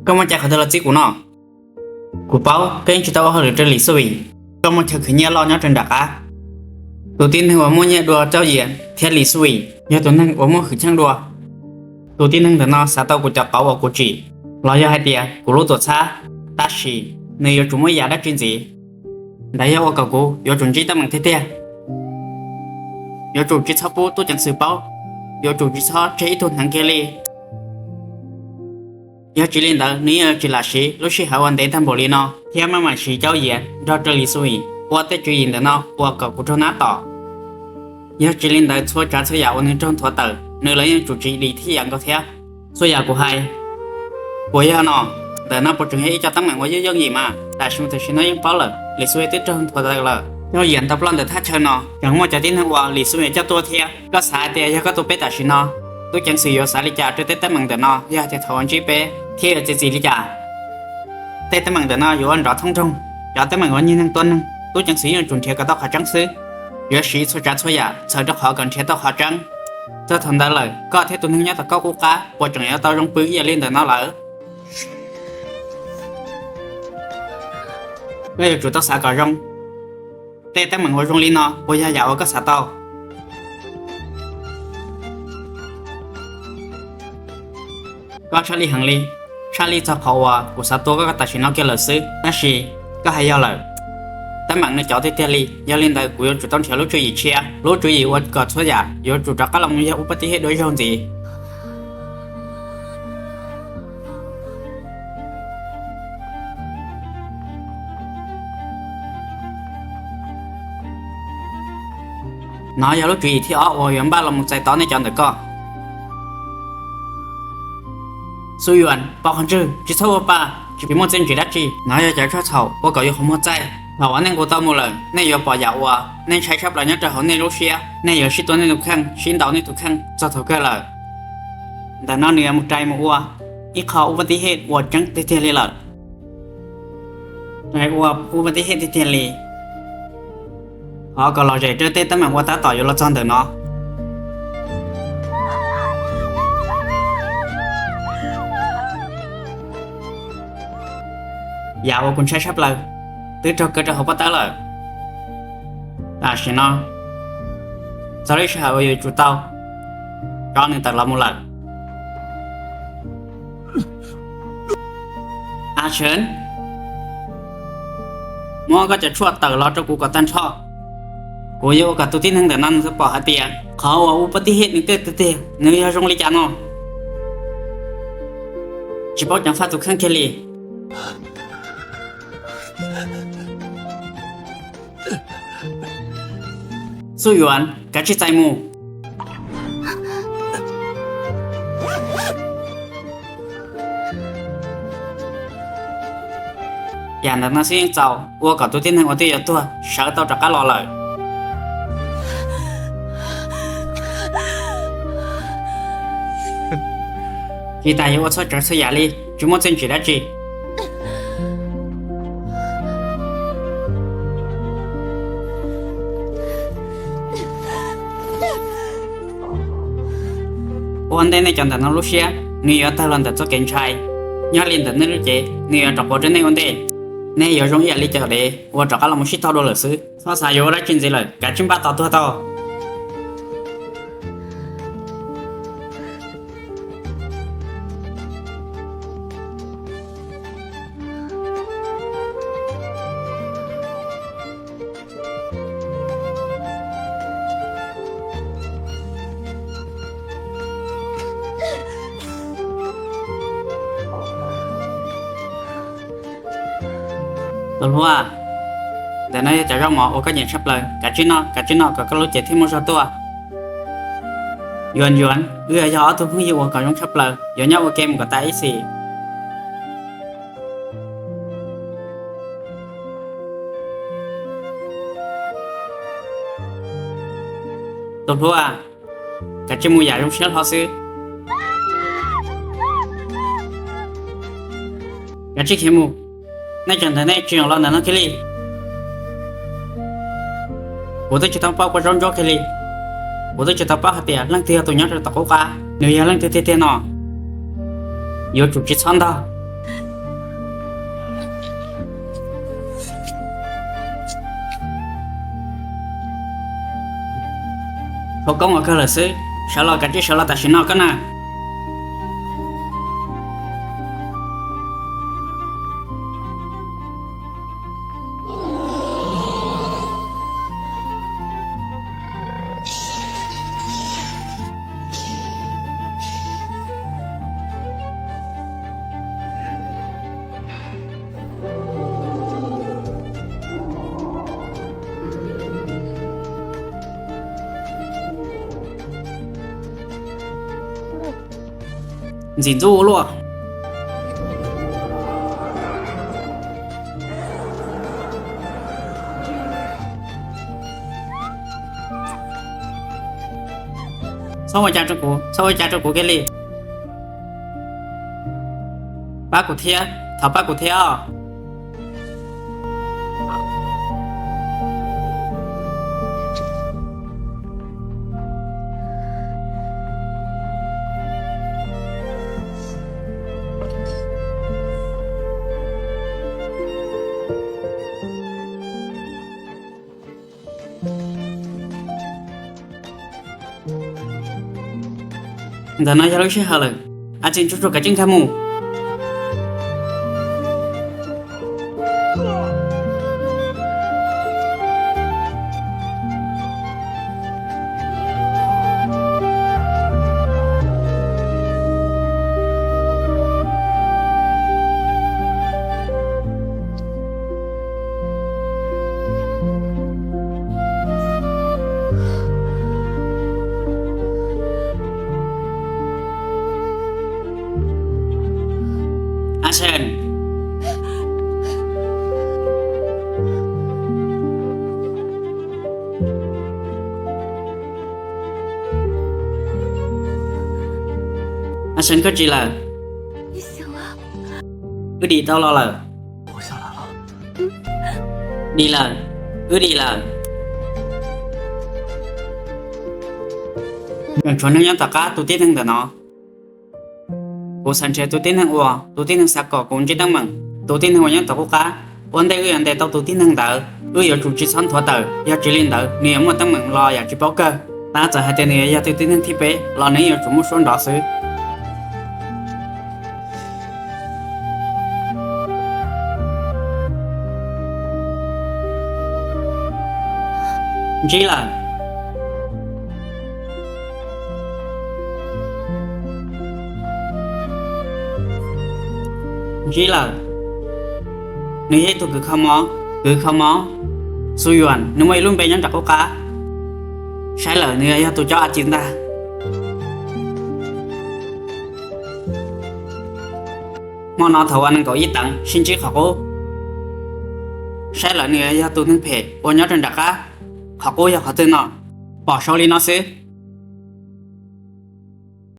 Koj muaj cai qhov twg los txib kuv no? Kuv paub koj yeej tsis tau ua hauj lwm rau Lis Xub Vim. Koj muaj chaw khwv nyiaj loj nyob rau nram qab. Tus tib neeg uas muaj nyiaj dua Caub Yias thiab Lis Xub Vim yog tus neeg uas muaj hwm chim dua. Tus tib neeg ntawm no xav tau kuv cov qauv uas kuv tsim, los yog hais tias kuv lub tuam txhab, tab sis nws yuav tsum muaj ib yam dab tsi ntxiv. Ntawd yog ua kom kuv yuav tsum ntsib teeb meem tiag tiag. Yuav tsum tsis txhob pub tub ceev xwm paub, yuav tsum tsis txhob tseg ib tug hneev kiag li. Yog tsis li ntawd nws yeej yuav tsis lam siv lub sij hawm uas ntev tag npaum li no thiab maj mam siv Caub Yias nrog rau Lis Xub Vim ua tej tswv yim ntawm no ua kom kuv raug nab tom. Yog tsis li ntawd txhua tsav txhua yam uas nws raug nthuav tawm nws los yeej tsum tsis dim thiab yam nkaus thiab. Txhua yam kuv hais puas yog no? Ntawm no puas tseem yog ib co teeb meem uas yooj yooj yim mas? Tam sim tam sim no yeej paub lawm Lis Xub Vim twb raug nthuav tawm lawm. Caub Yias ntau ploj ntawm thaj chaw no tseem muaj cov tib neeg uas Lis Xub Vim coj tuaj thiab. Koj xav hais tias yog koj tua peb tam sim no, tub ceev xwm yuav xav li cas rau tej teeb meem ntawm no? Yog hais tias thaum uas ntsib peb thiab yuav txiav txim li cas? Tej teeb meem ntawm no yuav ua nrov thoob nroog. Cov teeb meem uas nyiag neeg tua neeg tub ceev xwm yeej yuav tsum nrhiav kom tau qhov tseeb xwb. Yuav siv txhua tsav txhua yam txhawm rau qhov kom nrhiav tau qhov tseeb. Txog thaum ntawd lawm koj thiab tus neeg nyob tom koj qub qab puas tseem yuav tau zoo pw ib yam li ntawm no lawm? Koj yuav tsum tau xav kom zoo. Tej teeb meem uas zoo li no puas yog yam uas koj xav tau? Koj tshaj lij heev li, tshaj lij txog qhov uas kuv xav tua koj tam sim no kiag lawm xwb. Tab sis koj hais yog lawm, teeb meem no cov tiag tiag li, yog li ntawd kuv yuav tsum tau nrhiav lub tswv yim tshiab, lub tswv yim ua kom txhua yam yuav tsum rov qab los mus yog ua pab tib hej dua zaug ntxiv. Nov yog lub tswv yim thib ob uas yuav npaj los mus txais tau nej cov ntawm koj. Xub Yuas, pov qhov ntswg, tsis txhob ua pa, tsis muaj txiaj ntsig dab tsi. Nov yog cov tshuaj txhaum ua kom yus qhov muag txaij. Thaum uas nej nqus tau mus lawm, nej yuav pom yam uas nej ntshai tshaj plaws nyob rau hauv nej lub siab. Nej yuav sib tua nej tus kheej, sib ntaus nej tus kheej txog thaum kawg lawm. Ntawm no nws yuav mus rais mus ua ib qho ua pab tib hej uas tseeb tiag tiag li lawm. Rais ua ua pab tib hej tiag tiag li, qhov kom lom zem rau tej teeb meem uas tab tom yuav los txog ntawm no. Yam uas kuv ntshai tshaj plaws twb raug kaw rau hauv pob tawb lawm. Tam sim no txog lub sij hawm uas yuav tsum tau tso nws tawm los mus lawm. A Tsev, muab koj cov tshuaj tawm los rau kuv kom tag nrho. Kuv yuav ua kom tus tib neeg ntawm no nws pom hais tias qhov uas ua pab tib hej nws kawj tiag tiag nws yog zoo li cas no. Tsis paub ceev faj tus kheej kiag li. Xub Yuas, kav tsij txais mus. Yam ntawm no xwb yeej txaus ua kom tus tib neeg uas twb yuav tuag sawv tau rov qab los lawm. Tsis tas yuav ua txhua tsav txhua yam li, tsis muaj txiaj ntsig dab tsi. Ua ntej nej cov ntawm no lub siab nws yuav tawg los ntawm txoj kev ntshai, nyob li ntawm nej lub cev nws yuav rov quav rau nej ua ntej. Nej yuav zoo ib yam li cov dev uas rov qab los mus sib tog dua lawm xwb. Txhob xav yuav ua dab tsi ntxiv lawm, kav tsij npaj tos tuag tau. Tus hluas, ntawm no yog cov zaub mov uas koj nyiam tshaj plaws, kav tsij noj, kav tsij noj kom koj lub cev thiaj muaj zog tuaj. Yuav Yuav, wb yog ob tug phooj ywg uas kom zoo tshaj plaws, yuav nyob ua ke mus kom tas ib txhis. Tus hluas, kav tsij mus yam zoo siab hlo xwb. Kav tsij khiav mus, nej tseem ntawm nej tsis los ntawm no kiag li. Kuv twb tsis tau paub koj zaub ntsuab kiag li. Kuv twb tsis tau paub hais tias leej twg yog tus nyob rau tom qub qab, nws yog leej twg tiag tiag no. Yuav tsum tsis txhob ntog. Thov koob ua kawg lawm xwb, sawv los kav tsij sawv los tam sim no koj na. Ntxim ntxub ua luaj. Txhob ua cas rau kuv, txhob ua cas rau kuv kiag li. Pab kuv thiab, thov pab kuv thiab os. Ntawm no yog lub sij hawm lawm, a tsis ntsuag tsuag kav tsij nkag mus. Action. Action, koj dim lawm. Wb dim tau los lawm. Dim lawm, wb dim lawm. Tseem tshuav neeg nyob tom qab tus tib neeg ntawm no. Kuv xav nrhiav tus tib neeg uas tus tib neeg xav kom kuv ntsib teeb meem, tus tib neeg uas nyob tom qub qab. Ua ntej wb yuav ntes tau tus tib neeg ntawd, wb yuav tsum tsis txhob nthuav tawm, yog tsis li ntawd nws yuav muaj teeb meem los yam tsis paub kawg. Tab txawm hais tias nws yuav yog tus tib neeg thib peb los nws yuav tsum muaj suab nrov xwb. Ntsib lawm. Ntsib lawm. Nws yog ib tug kws kho mob, kws kho mob. Xu Yuam, nws muaj ib lub npe nyob nram qub qab. Saib lawm nws yog tus coj a ci ntag. Hmo no thaum uas nees nkaum ib teev sib ntsib qhov qub, saib lawm nws yog tus neeg phem uas nyob rau nram qab. Qhov qub yog qhov twg no? Pom sau li no xwb.